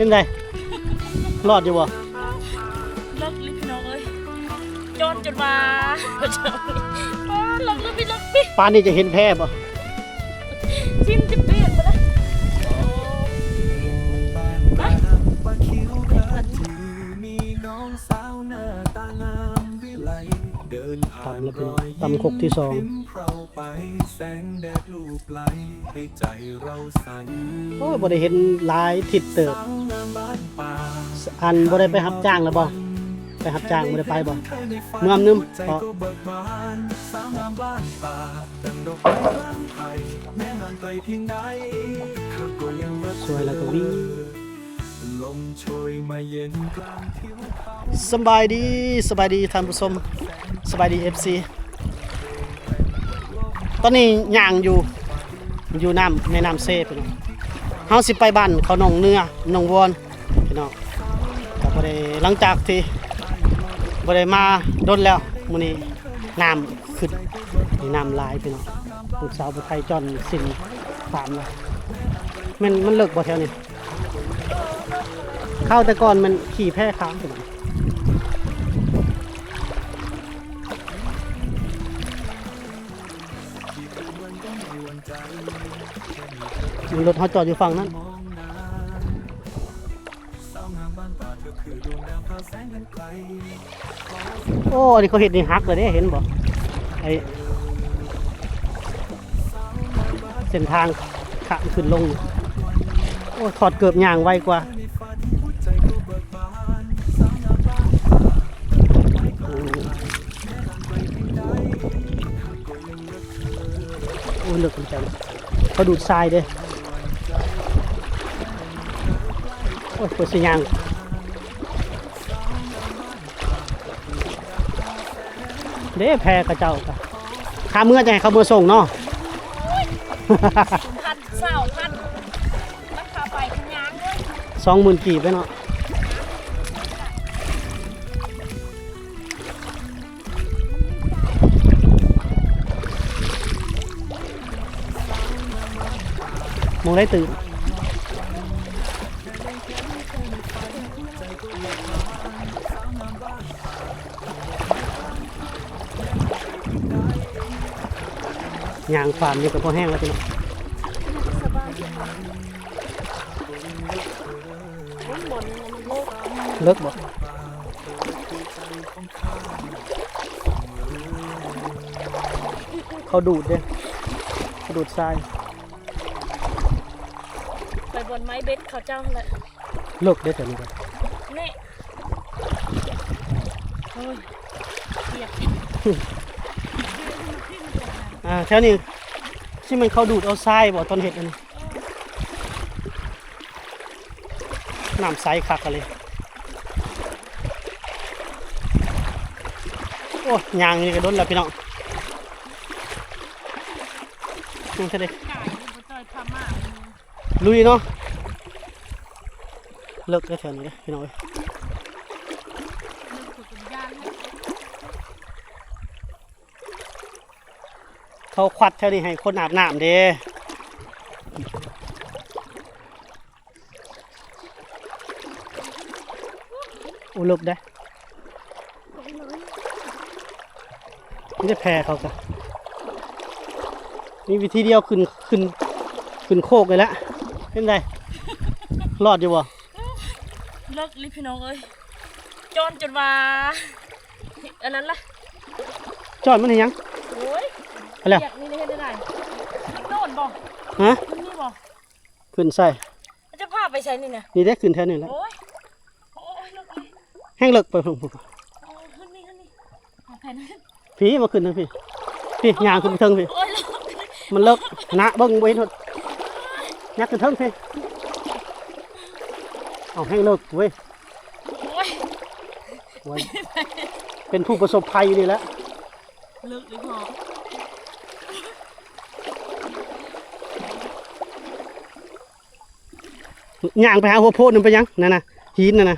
ປັນໃດ? ລອດຢູ່ບໍ່? ເລິກອີ່ຫຼີພີ່ນ້ອງເອີຍ ຈອນຈົນວ່າ ໂອ້ ເລິກເລີຍພີ່ ເລິກພີ່ ປານນີ້ຈະເຫັນແພບໍ່? ຊິມຈະປ່ຽນບໍ່ລະ? ໄປ ຕຳລະພີ່ນ້ອງ ຕຳຄົກທີສອງ. ໂອ້ຍ ບໍ່ໄດ້ເຫັນຫຼາຍທິດເຕີບ. ອັນ ບໍ່ໄດ້ໄປຮັບຈ້າງແລ້ວບໍ່? ໄປຮັບຈ້າງບໍ່ໄດ້ໄປບໍ່? ເມືອງໜຶ່ງເພາະ ສວຍແລ້ວກໍວິງ. ສະບາຍດີ ສະບາຍດີທ່ານຜູ້ຊົມ ສະບາຍດີ ເອັຟຊີ. ຕອນນີ້ຍ່າງຢູ່ ຢູ່ນ້ຳ ແມ່ນ້ຳເຊພີ່ນ້ອງ. ເຮົາຊິໄປບ້ານເຂົາໜອງເໜືອ ໜອງວອນພີ່ນ້ອງ. ກໍບໍ່ໄດ້ ຫຼັງຈາກທີ່ບໍ່ໄດ້ມາດົນແລ້ວ ມື້ນີ້ນ້ຳຂຶ້ນ ນ້ຳຫຼາຍພີ່ນ້ອງ. ຜູ້ສາວຜູ້ໄທຈ້ອນຊິນຕາມນະ. ແມ່ນ ມັນເລິກບໍ່ແຖວນີ້? ຄາວແຕ່ກ່ອນແມ່ນຂີ່ແພຂ້າມໄປ. ມີລົດເຮົາຈອດຢູ່ຝັ່ງນັ້ນ. ໂອ້ ອັນນີ້ເຂົາເຮັດນີ້ຫັກແລ້ວເດ້ ເຫັນບໍ່? ໄອ້ເສັ້ນທາງຂາຂຶ້ນລົງ. ໂອ້ ຖອດເກີບ ຍ່າງໄວກວ່າ. ໂອ້ ເລິກເປັນຈັ່ງ ເຂົາດູດຊາຍເດ້. ໂອ້ຍ ເພິ່ນຊິຍ່າງ ເດ້ແພເຂົາເຈົ້າກະ ຄ່າເມືອຈະໃຫ້ເຂົາເມືອສົ່ງເນາະ. ພັນ ຊາວພັນ ມັນພາໄປທາງຍ່າງເດີ ສອງໝື່ນກີບເດ້ເນາະ. ໝ່ອງໃດຕື່ມ ຍ່າງຟາມນີ້ກໍພໍແຮງແລ້ວພີ່ນ້ອງ. ເລິກບໍ່? ເຂົາດູດເດ້ ເຂົາດູດຊາຍ. ໄປບ່ອນໄມ້ເບັດເຂົາເຈົ້າຫັ້ນແຫຼະ. ເລິກເດ້ແຖວນີ້ເດ້. ນີ້ ໂອ້ຍ ປຽກ. ອ່າ ແຖວນີ້ຊິແມ່ນເຂົາດູດເອົາຊາຍບໍ່ ຕອນເຮັດອັນນີ້? ນ້ຳໃສຄັກອີ່ຫຼີ. ໂອ້ຍ ຍ່າງນີ້ກໍດົນແລ້ວພີ່ນ້ອງ. ຍັງທະເລ ລຸຍເນາະ. ເລິກເດ້ແຖວນີ້ເດ້ພີ່ນ້ອງເອີຍ. ເຂົາຂວັດແຖວນີ້ໃຫ້ຄົນອາບນ້ຳເດ້. ໂອ້ ເລິກເດ້. ມີແຕ່ແພເຂົາກະ ມີວິທີດຽວຂຶ້ນ ຂຶ້ນ ຂຶ້ນໂຄກນີ້ແຫຼະ. ເປັນໃດ? ລອດຢູ່ບໍ່? ເລິກອີ່ຫຼີພີ່ນ້ອງເອີຍ ຈອນຈົນວ່າ ອັນນັ້ນລະ ຈອນມັນເຮັດຫຍັງ? ໂອ້ຍ ໄປແລ້ວ ວຽກນີ້ເຮັດໄດ້ໃດ? ຂຶ້ນໂດນບໍ່? ຮະ? ຂຶ້ນນີ້ບໍ່? ຂຶ້ນໃສ? ຈະພາໄປໃສນີ້ນະ? ນີ້ເດ້ ຂຶ້ນແຖວນີ້ແຫຼະ. ໂອ້ຍ ໂອ້ຍ ເລິກເລີຍ ແຮງເລິກໄປພຸ້ນ. ໂອ້ຍ ຂຶ້ນນີ້ ຂຶ້ນນີ້ ເອົາແຜ່ນ ພີ້ ມາຂຶ້ນທາງພີ້ ພີ້ ຍ່າງຂຶ້ນໄປເທິງພີ້. ໂອ້ຍ ເລິກ ມັນເລິກນະ ເບິ່ງບໍ່ເຫັນຫົດ ຍັກຂຶ້ນເທິງພີ້. ເອົາ ແຮງເລິກເວີຍ. ໂອ້ຍ ໂອ້ຍ ເປັນຜູ້ປະສົບໄພນີ້ແຫຼະ. ເລິກເລີຍພໍ່ ຍ່າງໄປຫາຫົວໂພນນັ້ນໄປຫຍັງ? ນັ້ນນະ ຫີນນັ້ນນະ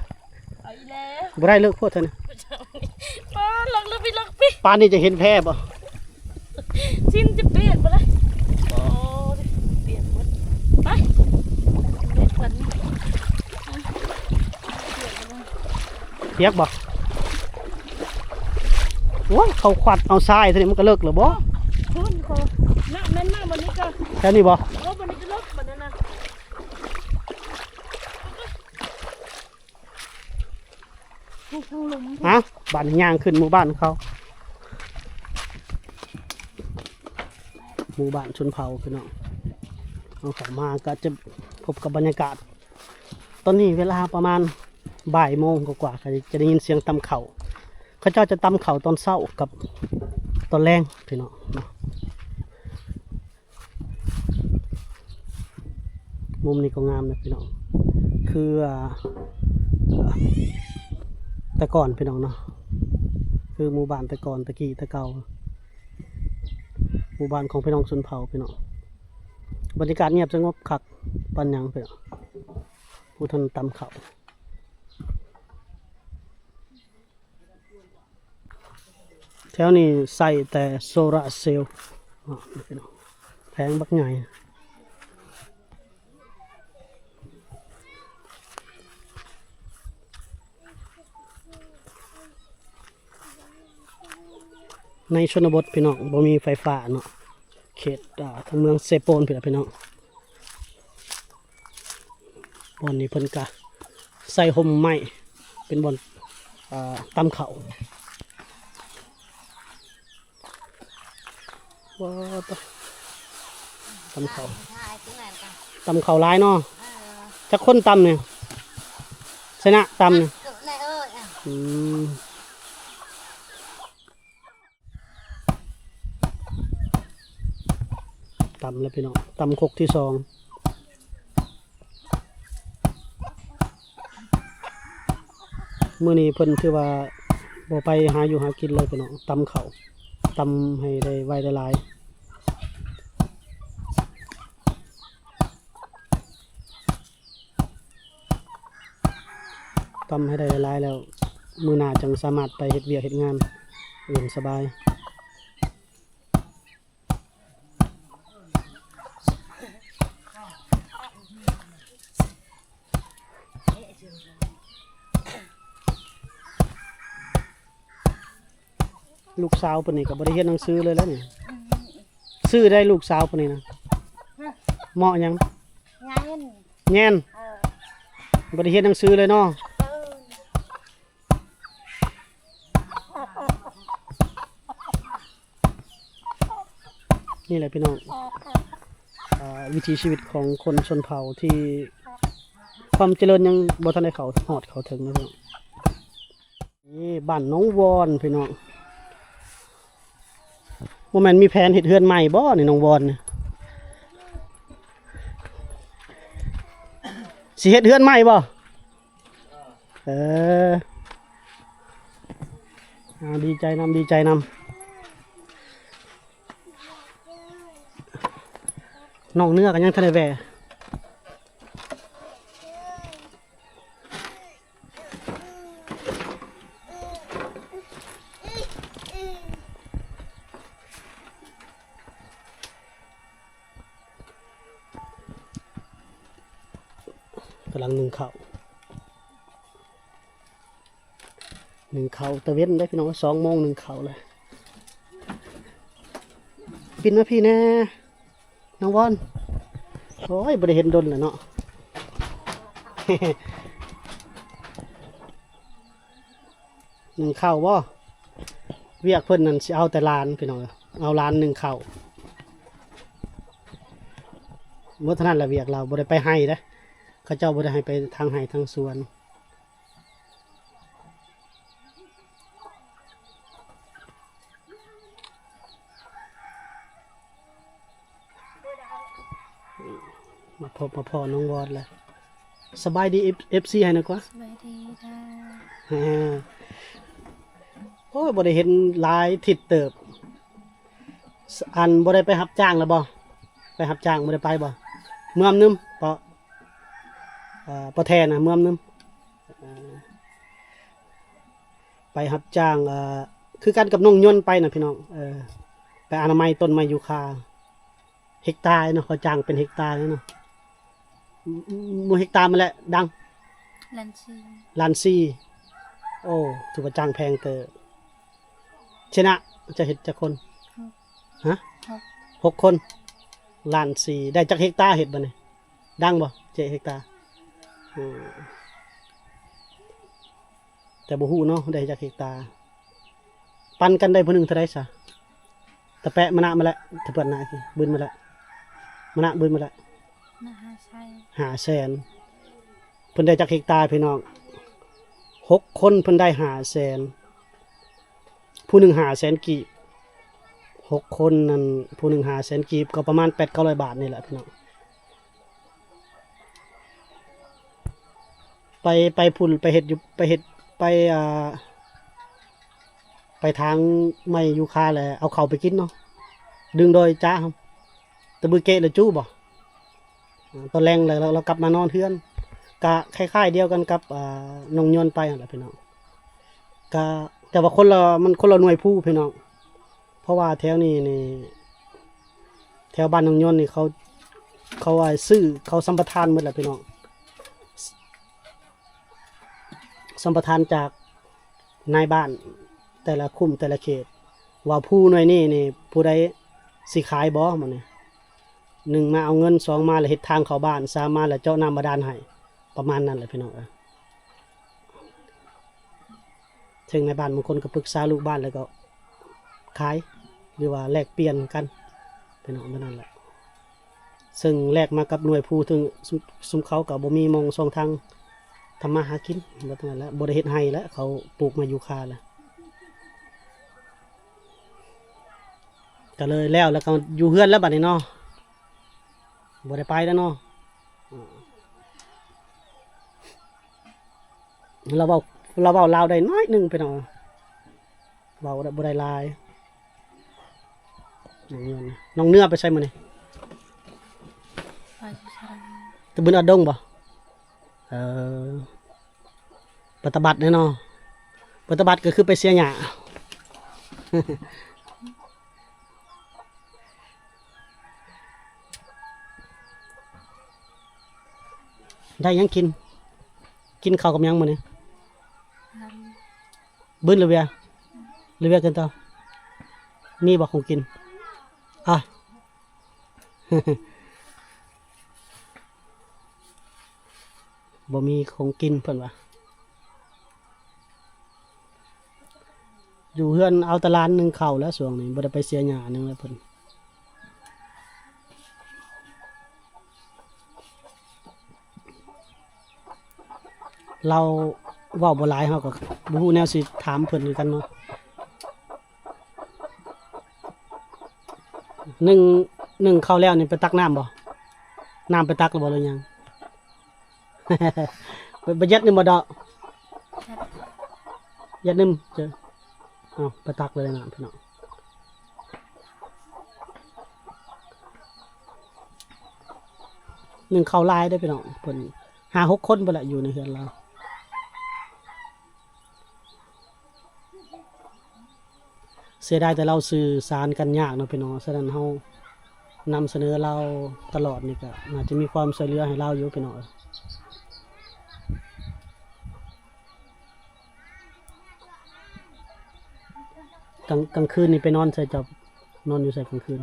ເອົາອີກແລ້ວ ບໍ່ໄດ້ ເລິກໂພດເທື່ອນີ້. ປ້າ ເລິກ ເລິກ ເລິກ ປານນີ້ຈະເຫັນແພບໍ່? ຊິນຈະປ່ຽນບໍ່ລະ? ໂອ້ ປ່ຽນໝົດ ໄປ ເລັດເພິ່ນ. ປຽກບໍ່? ໂອ້ຍ ເຂົາຂວັດເອົາຊາຍ ເທົ່ານີ້ມັນກໍເລິກແລ້ວບໍ່? ພຸ້ນ ເຂົາ ນະ ແມ່ນມາບ່ອນນີ້ກໍ ແຖວນີ້ບໍ່? ເອີ ບ່ອນນີ້ກໍເລິກ ບ່ອນນັ້ນນະ. ເອົ້າ ບ້ານຍ່າງຂຶ້ນໝູ່ບ້ານເຂົາ ໝູ່ບ້ານຊົນເຜົ່າພີ່ນ້ອງ. ເຮົາເຂົ້າມາກໍຈະພົບກັບບັນຍາກາດ ຕອນນີ້ເວລາປະມານບ່າຍໂມງກວ່າໆ ກໍຈະໄດ້ຍິນສຽງຕຳເຂົ້າ ເຂົາເຈົ້າຈະຕຳເຂົ້າຕອນເຊົ້າກັບຕອນແລງພີ່ນ້ອງເນາະ. ມຸມນີ້ກໍງາມນະພີ່ນ້ອງ ຄື ອ່າ ແຕ່ກ່ອນພີ່ນ້ອງເນາະ ຄືໝູ່ບ້ານແຕ່ກ່ອນ ແຕ່ກີ້ແຕ່ເກົ່າ ໝູ່ບ້ານຂອງພີ່ນ້ອງຊົນເຜົ່າພີ່ນ້ອງ. ບັນຍາກາດງຽບສະຫງົບຄັກປານຫຍັງພີ່ນ້ອງ ຜູ້ທ່ານຕຳເຂົ້າ. ແຖວນີ້ໃຊ້ແຕ່ໂຊລາເຊວ ແຜງບັກໃຫຍ່. ໃນຊົນນະບົດພີ່ນ້ອງ ບໍ່ມີໄຟຟ້າເນາະ ເຂດ ອ່າ ທາງເມືອງເຊໂປນພີ້ລະພີ່ນ້ອງ. ບ່ອນນີ້ເພິ່ນກະໃສ່ຮົ່ມໄມ້ເປັນບ່ອນ ອ່າ ຕຳເຂົ້າ. ວ້າວ ຕຳເຂົ້າ ຕຳເຂົ້າຫຼາຍເນາະ. ເອີ ຈັກຄົນຕຳນີ້? ຊະນະຕຳນີ້? ອືມ. ຕຳແລ້ວພີ່ນ້ອງ ຕຳຄົກທີສອງ. ມື້ນີ້ເພິ່ນຖືວ່າບໍ່ໄປຫາຢູ່ຫາກິນເລີຍພີ່ນ້ອງ ຕຳເຂົ້າ ຕຳໃຫ້ໄດ້ໄວໄດ້ຫຼາຍ. ຕຳໃຫ້ໄດ້ຫຼາຍໆ ແລ້ວ ມື້ໜ້າຈັ່ງສາມາດໄປເຮັດວຽກເຮັດງານອື່ນສະບາຍ. ລູກສາວເພິ່ນນີ້ກໍບໍ່ໄດ້ຮຽນໜັງສືເລີຍແຫຼະນີ້. ອືມ ຊື່ໃດລູກສາວເພິ່ນນີ້ນະ? ເໝາະຫຍັງ? ແຍນ ແຍນ. ເອີ ບໍ່ໄດ້ຮຽນໜັງສືເລີຍເນາະ. ເອີ ນີ້ແຫຼະພີ່ນ້ອງ ອ່າ ວິຖີຊີວິດຂອງຄົນຊົນເຜົ່າທີ່ຄວາມຈະເລີນຍັງບໍ່ທັນໄດ້ເຂົ້າຮອດເຂົ້າເຖິງນະພີ່ນ້ອງ. ນີ້ບ້ານໜອງວອນພີ່ນ້ອງ ບໍ່ແມ່ນມີແຜນເຮັດເຮືອນໃໝ່ບໍ່ນີ້ ໜອງວອນນີ້ ຊິເຮັດເຮືອນໃໝ່ບໍ່? ເອີ ອ່າ ດີໃຈນຳ ດີໃຈນຳ. ນ້ອງເນື້ອກໍຍັງທັນໄດ້ແວ່. ກຳລັງໜຶ້ງເຂົ້າ ໜຶ້ງເຂົ້າຕາເວັນເດ້ພີ່ນ້ອງ ສອງໂມງໜຶ້ງເຂົ້າແລ້ວ. ປິ່ນມາພີ້ແດ່ ນ້ອງວອນ. ໂອ້ຍ ບໍ່ໄດ້ເຫັນດົນແລ້ວເນາະ. ໜຶ້ງເຂົ້າບໍ່? ວຽກເພິ່ນນັ້ນຊິເອົາແຕ່ຫຼານພີ່ນ້ອງ ເອົາຫຼານໜຶ້ງເຂົ້າ. ໝົດເທົ່ານັ້ນລະວຽກລາວ ບໍ່ໄດ້ໄປໄຮ່ເດ້. ເຂົາເຈົ້າບໍ່ໄດ້ໃຫ້ໄປທາງໄຮ່ທາງສວນ. ມາພົບມາພໍ້ນ້ອງວອນແລ້ວ. ສະບາຍດີ ເອັຟ ເອັຟຊີ ໃຫ້ໜ່ອຍກວ່າ. ສະບາຍດີເດີ. ໂອ້ຍ ບໍ່ໄດ້ເຫັນຫຼາຍທິດເຕີບ. ອັນ ບໍ່ໄດ້ໄປຮັບຈ້າງແລ້ວບໍ່? ໄປຮັບຈ້າງບໍ່ໄດ້ໄປບໍ່? ເມືອມໜຶ່ງ ເພາະ ເອີ ປະແທນນະ ເມືອມໜຶ່ງ ເອີ ໄປຮັບຈ້າງ ເອີ ຄືກັນກັບນ້ອງຍົນໄປນະພີ່ນ້ອງ ເອີ ໄປອະນາໄມຕົ້ນໄມ້ຢູຄາ ເຮັກຕາເນາະ ເຂົາຈ້າງເປັນເຮັກຕາເນາະ. ໝູ່ເຮັກຕາມາແຫຼະ ດັງ ລ້ານສີ່ ລ້ານສີ່. ໂອ້ ຖືວ່າຈ້າງແພງເຕີບ. ຊະນະ ເຈົ້າເຮັດຈັກຄົນ? ຫົກ. ຮະ? ຫົກ. ຫົກຄົນ. ລ້ານສີ່. ໄດ້ຈັກເຮັກຕາເຮັດບັດນີ້? ດັງບໍ່ເຈ້ເຮັກຕາ? ອືມ ແຕ່ບໍ່ຮູ້ເນາະ ໄດ້ຈັກເຮັກຕາ. ປັນກັນໄດ້ຜູ້ໜຶ່ງເທົ່າໃດຊະ? ຕະແປະມານະມາແລ້ວ ຕະເພື່ອນນະ ບືນມາແລ້ວ ມານະບືນມາແລ້ວ ນະ ຫ້າແສນ ຫ້າແສນ. ເພິ່ນໄດ້ຈັກເຮັກຕາພີ່ນ້ອງ? ຫົກຄົນເພິ່ນໄດ້ຫ້າແສນ ຜູ້ໜຶ່ງຫ້າແສນກີບ. ຫົກຄົນນັ້ນ ຜູ້ໜຶ່ງຫ້າແສນກີບ ກໍປະມານແປດເກົ້າຮ້ອຍບາດນີ້ແຫຼະພີ່ນ້ອງ. ໄປ ໄປພຸ້ນ ໄປເຮັດຢູ່ ໄປເຮັດ ໄປ ອ່າ ໄປຖາງໄມ້ຢູຄາ ແລ້ວເອົາເຂົ້າໄປກິນເນາະ ດຶງໂດຍຈ້າ ຕະບືເກະລະຈູບໍ່? ຕອນແລງແລ້ວ ລາວ ລາວກັບມານອນເຮືອນ ກະຄ້າຍໆດຽວກັນກັບ ອ່າ ນ້ອງຍວນໄປຫັ້ນແຫຼະພີ່ນ້ອງ. ກະ ແຕ່ວ່າຄົນລະ ມັນຄົນລະໜ່ວຍພູພີ່ນ້ອງ. ເພາະວ່າແຖວນີ້ນີ້ ແຖວບ້ານໜອງຍວນນີ້ ເຂົາ ເຂົາວ່າຊື້ ເຂົາສຳປະທານໝົດແລ້ວພີ່ນ້ອງ ສຳປະທານຈາກນາຍບ້ານແຕ່ລະຄຸ້ມແຕ່ລະເຂດ ວ່າພູໜ່ວຍນີ້ນີ້ ຜູ້ໃດຊິຂາຍບໍ່ ໝົດນີ້ ໜຶ່ງມາເອົາເງິນ ສອງມາແລ້ວເຮັດທາງເຂົ້າບ້ານ ສາມມາແລ້ວເຈາະນ້ຳບາດານໃຫ້ ປະມານນັ້ນແຫຼະພີ່ນ້ອງເອີຍ. ເຊິ່ງນາຍບ້ານບາງຄົນກໍປຶກສາລູກບ້ານ ແລ້ວກໍຂາຍ ຫຼືວ່າແລກປ່ຽນກັນ ພີ່ນ້ອງ ແບບນັ້ນແຫຼະ. ເຊິ່ງແລກມາກັບໜ່ວຍພູ ເຖິງ ຊຸມ ຊຸມເຂົາກໍບໍ່ມີໝ່ອງຊ່ອງທາງທຳມາຫາກິນ ແບບນັ້ນແຫຼະ ບໍ່ໄດ້ເຮັດໄຮ່ແລ້ວ ເຂົາປູກມາຢູຄາແລ້ວ. ກໍເລີຍແລ້ວ ແລ້ວກໍຢູ່ເຮືອນແລ້ວບັດນີ້ເນາະ ບໍ່ໄດ້ໄປແລ້ວເນາະ. ລາວເວົ້າ ລາວເວົ້າລາວໄດ້ໜ້ອຍໜຶ່ງ ພີ່ນ້ອງ ເວົ້າໄດ້ ບໍ່ໄດ້ຫຼາຍ. ນ້ອງເນື້ອໄປໃສມື້ນີ້? ໄປສະ ຕະບຶນອອດດົງບໍ່? ເອີ ປະຕະບັດແນ່ເນາະ ປະຕະບັດກໍຄືໄປເສຍຫຍ້າ. ໄດ້ຫຍັງກິນ? ກິນເຂົ້າກັບຫຍັງມື້ນີ້? ບືນຫຼືເວຍ? ຫຼືເວຍກັນຕໍ່? ມີບໍ່ຂອງກິນ? ອາ ບໍ່ມີຂອງກິນເພິ່ນວ່າ. ຢູ່ເຮືອນເອົາແຕ່ຫຼານໜຶ່ງເຂົ້າແລ້ວ ຊ່ວງນີ້ບໍ່ໄດ້ໄປເສຍຫຍ້າຫຍັງແລ້ວເພິ່ນ. ລາວເວົ້າບໍ່ຫຼາຍ ເຮົາກໍບໍ່ຮູ້ແນວຊິຖາມເພິ່ນຄືກັນເນາະ. ໜຶ້ງ ໜຶ້ງເຂົ້າແລ້ວນີ້ໄປຕັກນ້ຳບໍ່? ນ້ຳໄປຕັກແລ້ວບໍ່ ຫຼືຍັງ? ໄປ ໄປຢັດໜຶ່ງບໍ່ດອກ? ຢັດໜຶ່ງເຈີ. ເອົາ ໄປຕັກເລີຍນະພີ່ນ້ອງ. ໜຶ້ງເຂົ້າຫຼາຍເດ້ພີ່ນ້ອງ ເພິ່ນຫ້າຫົກຄົນພຸ້ນແຫຼະ ຢູ່ໃນເຮືອນລາວ. ເສຍດາຍແຕ່ລາວສື່ສານກັນຍາກເນາະພີ່ນ້ອງ ສະນັ້ນເຮົານຳສະເໜີລາວຕະຫຼອດນີ້ ກໍໜ້າຈະມີຄວາມຊ່ວຍເຫຼືອໃຫ້ລາວຢູ່ພີ່ນ້ອງເອີຍ. ກາງ ກາງຄືນນີ້ໄປນອນໃສເຈົ້າ? ນອນຢູ່ໃສກາງຄືນ?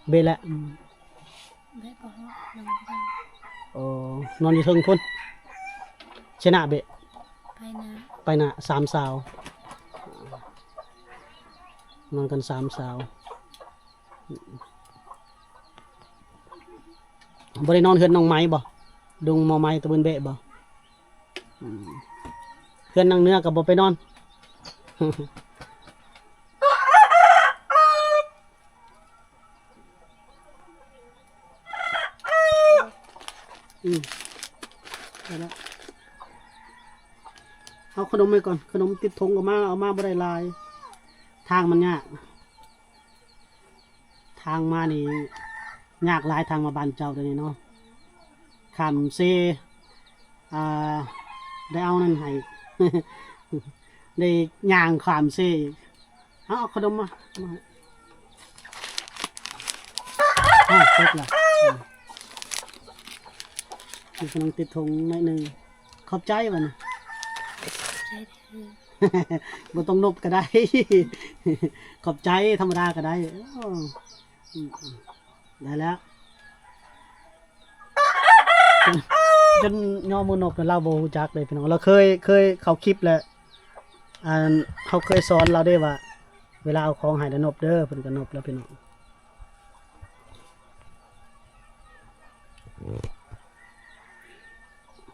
ເບະແຫຼະ. ເບະບໍ່ຮອດ ນອນບໍ່ໄດ້. ອໍ ນອນຢູ່ເທິງພຸ້ນ ຊະນະເບະ. ໄປນະ ໄປນະ ສາມສາວ ນອນກັນສາມສາວ. ບໍ່ໄດ້ນອນເຮືອນນ້ອງໄມ້ບໍ່? ດົງໝໍໄມ້ ຕະບຶນເບະບໍ່? ອືມ ເຮືອນນາງເນື້ອກໍບໍ່ໄປນອນ. ອືມ ໄດ້ແລ້ວ ເອົາຂະໜົມໄວ້ກ່ອນ ຂະໜົມຕິດຖົງກໍມາ ເອົາມາບໍ່ໄດ້ຫຼາຍ ທາງມັນຍາກ. ທາງມານີ້ຍາກຫຼາຍ ທາງມາບ້ານເຈົ້າດຽວນີ້ເນາະ ຂ້າມເຊ ອ່າ ໄດ້ເອົານັ້ນໃຫ້ ໄດ້ຍ່າງຂ້າມເຊອີກ. ເອົາ ເອົາຂະໜົມມາ ມາໃຫ້ ອ້າວ ຕົກລະ ອືມ ມີຂະໜົມຕິດຖົງໜ້ອຍໜຶ່ງ ຂອບໃຈບັດນີ້ ຂອບໃຈເດີ. ບໍ່ຕ້ອງນົບກໍໄດ້ ຂອບໃຈທຳມະດາກໍໄດ້. ໂອ້ ອືມ ໄດ້ແລ້ວ ຈົນ ຈົນຍໍມືນົບ ລາວບໍ່ຮູ້ຈັກເດ້ພີ່ນ້ອງ. ລາວເຄີຍ ເຄີຍເຂົ້າຄລິບແລ້ວ ອັນ ເຮົາເຄີຍສອນລາວເດ້ວ່າ ເວລາເອົາຂອງໃຫ້ລະນົບເດີ ເພິ່ນກໍນົບແລ້ວພີ່ນ້ອງ.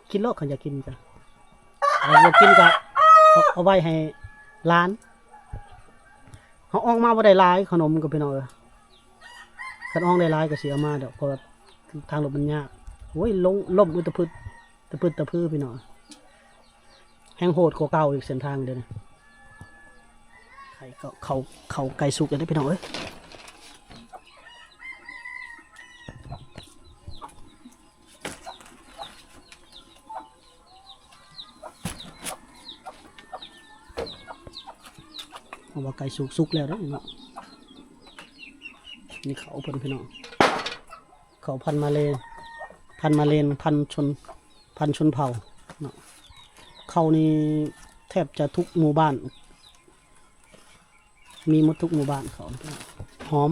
ກິນໂລດ ຄັນຢາກກິນກະ ເອົາ ບໍ່ກິນກະ ເອົາ ເອົາໄວ້ໃຫ້ຫຼານ. ເຮົາອອກມາບໍ່ໄດ້ຫຼາຍ ຂະໜົມກໍພີ່ນ້ອງເອີຍ ຄັນອອກໄດ້ຫຼາຍກໍຊິເອົາມາດອກ ເພາະວ່າທາງລົດມັນຍາກ. ໂອ້ຍ ລົງ ລົ້ມອຶດຕະພຶດ ຕະພຶດຕະພືພີ່ນ້ອງ. ແຮ່ງໂຫດກວ່າເກົ່າອີກເສັ້ນທາງດຽວນີ້. ໄກ່ກໍ ເຂົ້າ ເຂົ້າໃກ້ສຸກແລ້ວເດ້ພີ່ນ້ອງເອີຍ. ເພາະວ່າໄກ່ສຸກ ສຸກແລ້ວເດ້ເນາະ. ນີ້ເຂົ້າເພິ່ນພີ່ນ້ອງ ເຂົ້າພັນມາເລນ ພັນມາເລນ ພັນຊົນ ພັນຊົນເຜົ່າເນາະ. ເຂົ້ານີ້ແທບຈະທຸກໝູ່ບ້ານ ມີໝົດທຸກໝູ່ບ້ານເຂົ້າ. ຫອມ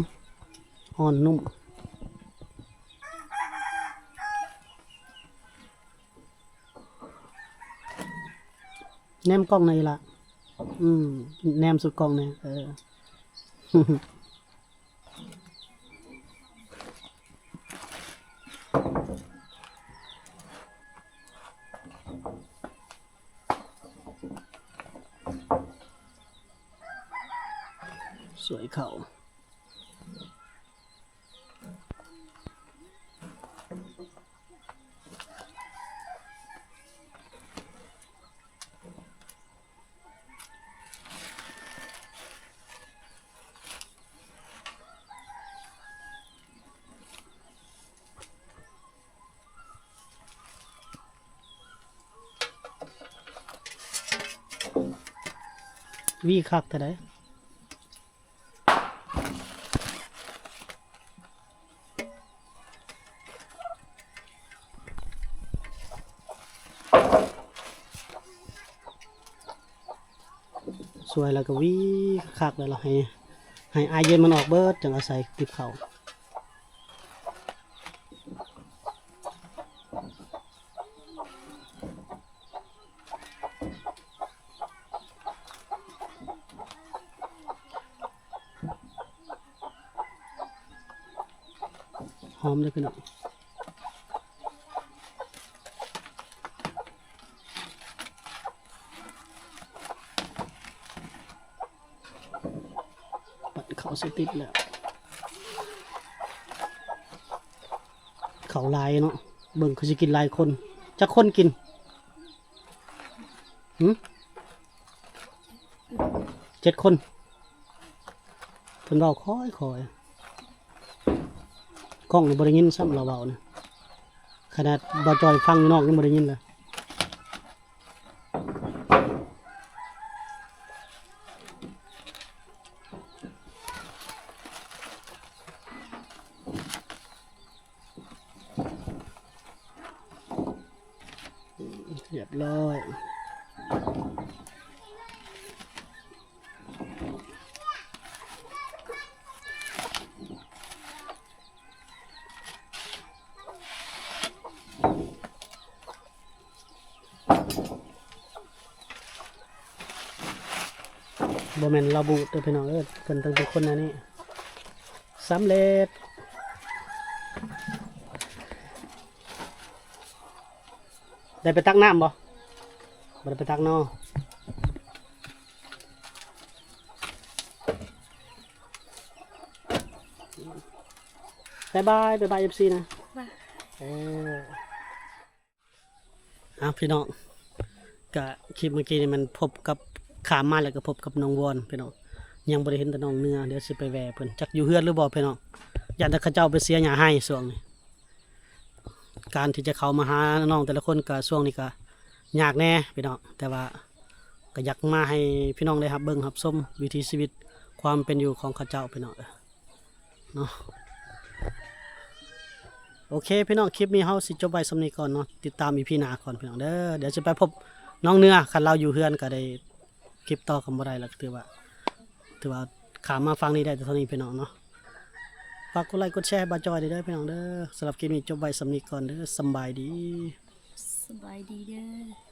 ອ່ອນ ນຸ້ມ. ແນມກ້ອງໜ່ອຍອີ່ຫຼ້າ. ອືມ ແນມສຸດກ້ອງແດ່. ເອີ ສວຍເຂົ້າ. ຫວີຄັກເທົ່າໃດ. ສວຍແລ້ວກໍຫວີຄັກໆ ແລ້ວໃຫ້ ໃຫ້ອາຍເຢັນມັນອອກເບິດ ຈັ່ງເອົາໃສ່ຕິບເຂົ້າ. ຫອມເດີພີ່ນ້ອງ. ປັດເຂົ້າໃສ່ຕິບແລ້ວ. ເຂົ້າຫຼາຍເນາະ ເບິ່ງຄືຊິກິນຫຼາຍຄົນ. ຈັກຄົນກິນ? ຫື? ເຈັດຄົນ. ເພິ່ນເວົ້າຄ່ອຍໆ ກ້ອງນີ້ບໍ່ໄດ້ຍິນຊ້ຳລາວເວົ້ານະ. ຂະໜາດບ່າວຈ່ອຍຟັງຢູ່ນອກຍັງບໍ່ໄດ້ຍິນເລີຍ. ຮຽບຮ້ອຍ. ບໍ່ແມ່ນລາວບູດເດີພີ່ນ້ອງເອີຍ ເພິ່ນຕ້ອງເປັນຄົນອັນນີ້. ສຳເລັດ. ໄດ້ໄປຕັກນ້ຳບໍ່? ບໍ່ໄດ້ໄປຕັກເນາະ. ບາຍບາຍ ບາຍບາຍ ເອັຟຊີ ນະ. ບາຍ. ເອີ ເອົາ ພີ່ນ້ອງ ກະຄລິບເມື່ອກີ້ນີ້ມັນພົບກັບ ຂ້າມມາແລ້ວກໍພົບກັບນ້ອງວອນ ພີ່ນ້ອງ. ຍັງບໍ່ໄດ້ເຫັນແຕ່ນ້ອງເໜືອ ດຽວຊິໄປແວ່ເພິ່ນ ຈັກຢູ່ເຮືອນຫຼືບໍ່ ພີ່ນ້ອງ. ຢ້ານແຕ່ເຂົາເຈົ້າໄປເສຍຫຍ້າໄຮ່ຊ່ວງນີ້. ການທີ່ຈະເຂົ້າມາຫານ້ອງແຕ່ລະຄົນກະຊ່ວງນີ້ກະຍາກແດ່ພີ່ນ້ອງ ແຕ່ວ່າກະຢາກມາໃຫ້ພີ່ນ້ອງໄດ້ຮັບເບິ່ງຮັບຊົມວິຖີຊີວິດຄວາມເປັນຢູ່ຂອງເຂົາເຈົ້າພີ່ນ້ອງເນາະ. ໂອເຄພີ່ນ້ອງ ຄລິບນີ້ເຮົາຊິຈົບໄວ້ສ່ຳນີ້ກ່ອນເນາະ ຕິດຕາມອີພີໜ້າກ່ອນພີ່ນ້ອງເດີ. ດຽວຊິໄປພົບນ້ອງເໜືອ ຄັນລາວຢູ່ເຮືອນກະໄດ້ ຄລິບຕໍ່ກໍບໍ່ໄດ້ລະ ກໍຖືວ່າ ຖືວ່າຂ້າມມາຝັ່ງນີ້ໄດ້ແຕ່ເທົ່ານີ້ພີ່ນ້ອງເນາະ. ຝາກກົດໄລກົດແຊໃຫ້ບ່າວຈອຍເດີພີ່ນ້ອງເດີ. ສຳລັບຄລິບນີ້ຈົບໄວ້ສ່ຳນີ້ກ່ອນເດີ. ສຳບາຍດີ. ສະບາຍດີເດີ.